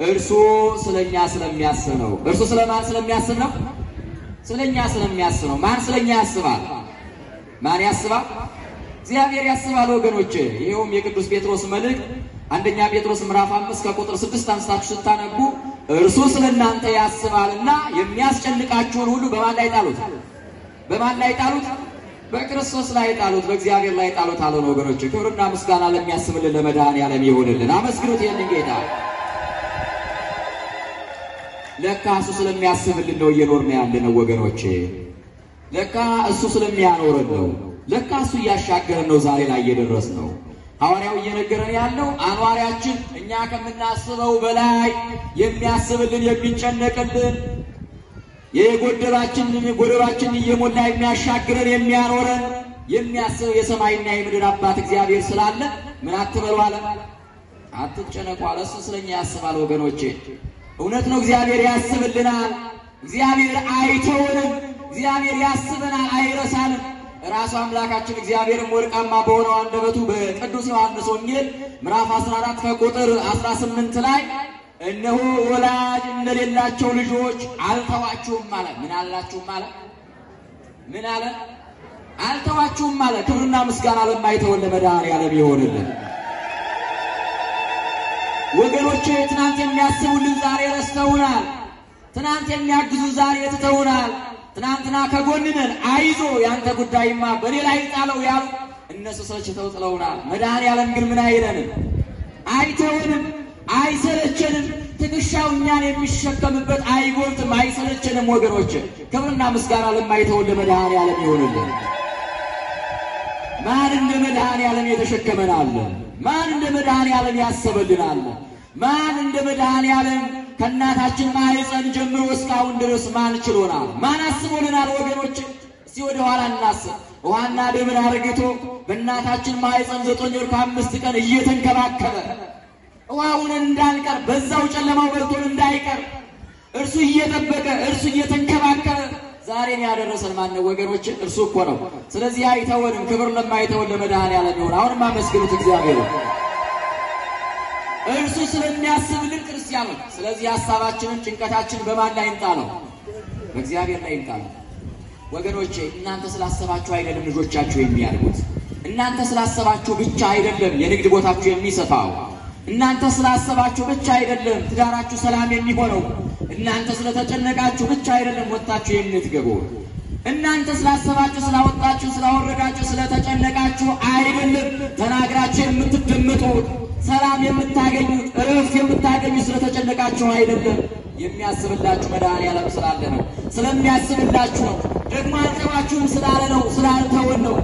እርሱ ስለኛ ስለሚያስብ ነው። እርሱ ስለማን ስለሚያስብ ነው? ስለኛ ስለሚያስብ ነው። ማን ስለኛ ያስባል? ማን ያስባል? እግዚአብሔር ያስባል ወገኖቼ። ይኸውም የቅዱስ ጴጥሮስ መልእክት አንደኛ ጴጥሮስ ምዕራፍ 5 ከቁጥር 6 አንስታችሁ ስታነቡ እርሱ ስለእናንተ ያስባልና የሚያስጨንቃችሁን ሁሉ በማን ላይ ጣሉት? በማን ላይ ጣሉት? በክርስቶስ ላይ ጣሉት፣ በእግዚአብሔር ላይ ጣሉት አለን ወገኖቼ። ክብርና ምስጋና ለሚያስብልን ለመድኃኔዓለም ይሁንልን። አመስግኑት ይህንን ጌታ። ለካ እሱ ስለሚያስብልን ነው እየኖርን ያለነው ወገኖቼ። ለካ እሱ ስለሚያኖረን ነው። ለካ እሱ እያሻገረን ነው ዛሬ ላይ እየደረስነው። ሐዋርያው እየነገረን ያለው አኗሪያችን እኛ ከምናስበው በላይ የሚያስብልን የሚጨነቅልን የጎደላችንን ጎደላችንን እየሞላ የሚያሻግረን የሚያኖረን የሚያስብ የሰማይና የምድር አባት እግዚአብሔር ስላለ ምን አትበሉ አለ፣ አትጨነቁ አለ። እሱ ስለኛ ያስባል ወገኖቼ። እውነት ነው፣ እግዚአብሔር ያስብልናል። እግዚአብሔር አይተውንም። እግዚአብሔር ያስበናል፣ አይረሳንም። ራሱ አምላካችን እግዚአብሔርም ወርቃማ በሆነው አንደበቱ በቅዱስ ዮሐንስ ወንጌል ምዕራፍ 14 ከቁጥር 18 ላይ እነሆ ወላጅ እንደሌላቸው ልጆች አልተዋችሁም አለ። ምን አላችሁም አለ? ምን አለ? አልተዋችሁም አለ። ክብርና ምስጋና ለማይተወን ለመድኃኔዓለም ይሆንልን። ወገኖቼ ትናንት የሚያስቡልን ዛሬ ረስተውናል። ትናንት የሚያግዙን ዛሬ ትተውናል። ትናንትና ከጎንነን አይዞ ያንተ ጉዳይማ በኔ ላይ ጣለው ያሉ እነሱ ሰልችተው ጥለውናል። መድኃኔዓለም ግን ምን አይለንም፣ አይተውንም፣ አይሰለቸንም። ትከሻው እኛን የሚሸከምበት አይጎልጥም፣ አይሰለቸንም። ወገኖች ክብርና ምስጋና ለማይተውን ለመድኃኔዓለም ይሆንልን። ማን እንደ መድኃኔዓለም የተሸከመን አለ? ማን እንደ መድኃኔዓለም ያሰበልን አለ? ማን እንደ መድኃኔዓለም ከእናታችን ማህፀን ጀምሮ እስካሁን ድረስ ማን ችሎናል? ማን አስቦልናል? ወገኖች እስቲ ወደ ኋላ እናስብ። ውሃና ደምን አርግቶ በእናታችን ማህፀን 9 ወር ከ5 ቀን እየተንከባከበ ውሃውን እንዳንቀር በዛው ጨለማው በልቶን እንዳይቀር እርሱ እየጠበቀ እርሱ እየተንከባከበ ዛሬን ያደረሰን ማን ነው ወገኖች? እርሱ እኮ ነው። ስለዚህ አይተወንም። ክብር ለማይተወን ለመድኃኔዓለም ይሁን። አሁንም አመስግኑት እግዚአብሔር እርሱ ስለሚያስብልን ክርስቲያኖች። ስለዚህ ሐሳባችንን ጭንቀታችንን በማን ላይ እንጣለው? በእግዚአብሔር ላይ እንጣለው። ወገኖቼ እናንተ ስላሰባችሁ አይደለም ልጆቻችሁ የሚያድጉት። እናንተ ስላሰባችሁ ብቻ አይደለም የንግድ ቦታችሁ የሚሰፋው። እናንተ ስላሰባችሁ ብቻ አይደለም ትዳራችሁ ሰላም የሚሆነው። እናንተ ስለተጨነቃችሁ ብቻ አይደለም ወጥታችሁ የምትገቡ። እናንተ ስላሰባችሁ፣ ስላወጣችሁ፣ ስላወረዳችሁ፣ ስለተጨነቃችሁ አይደለም ተናግራችሁ የምትደመጡት፣ ሰላም የምታገኙት፣ እረፍት የምታገኙት ስለተጨነቃችሁ አይደለም። የሚያስብላችሁ መድኃኔዓለም ስላለ ነው። ስለሚያስብላችሁ ነው። ደግሞ አልተዋችሁም ስላለ ነው፣ ስላልተወን ነው።